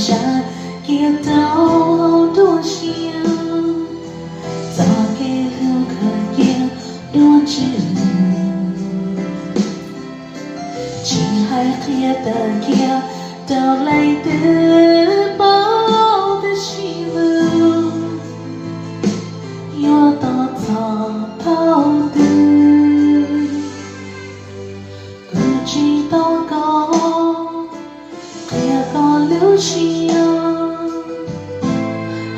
Zaj kiag rau hauv nruab siab, txoj kev hlub khaws cia dua tswv. Tsis hais qhia tawm kiag rau leej twg paub, tab sis lub yuav tau txog thaum twg. Kuv tsis tau koj, qhia koj lub siab,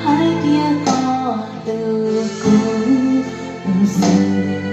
hais tias koj hlub kuv lub xwm.